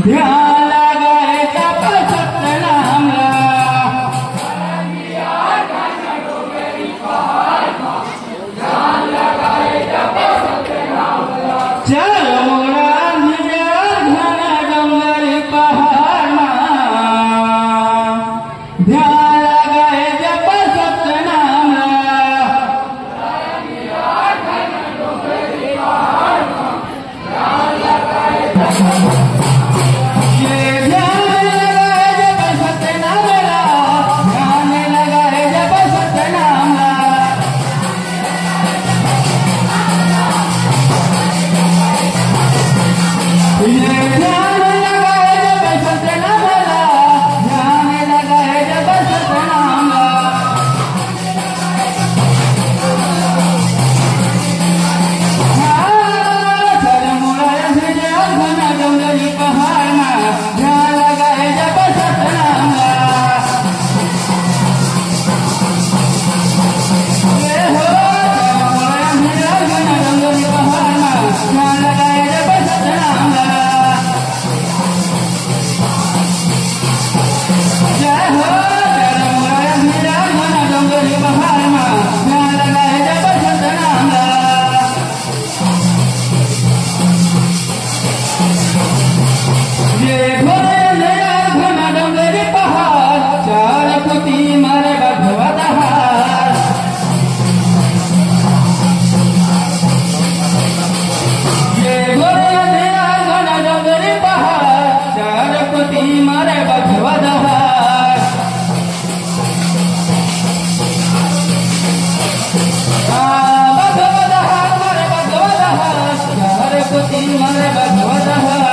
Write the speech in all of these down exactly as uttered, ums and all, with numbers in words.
ध्यान लगाए जप सतनाम ला। चल मोरा निराधन डोंगरी पहाड़ मा। ध्यान लगाए जप सतनाम ला। ये ध्यान लगाए जप सतनाम ला, ध्यान लगाए जप सतनाम ला। ये ध्यान लगाए जप सतनाम ला, ध्यान लगाए जप सतनाम ला। जय हो, जय राम, राम, राम, डोंगरी पहाड़ मा, ध्यान लगाए जप सतनाम ला। ये घोर अंधेरा घना डोंगरी पहाड़, चार कोती मारे बघवा दहाड़। ये घोर अंधेरा घना डोंगरी पहाड़, चार कोती मारे बघवा दहाड़। आ, बघवा दहाड़, मारे बघवा दहाड़, चार कोती मारे बघवा दहाड़।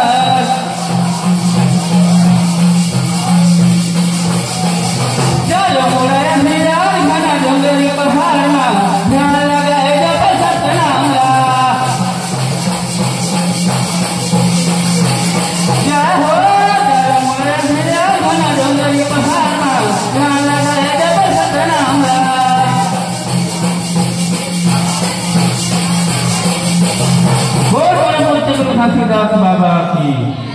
चलो मोरा अंधेरा घना डोंगरी पहाड़ मा, ध्यान लगाए जप सतनाम ला। जय हो, जय मोरे भैया, घना डोंगरी पहाड़ मा, ध्यान लगाए जप सतनाम ला। बोल, बोल, बोल, चलो, घासीदास बाबा की।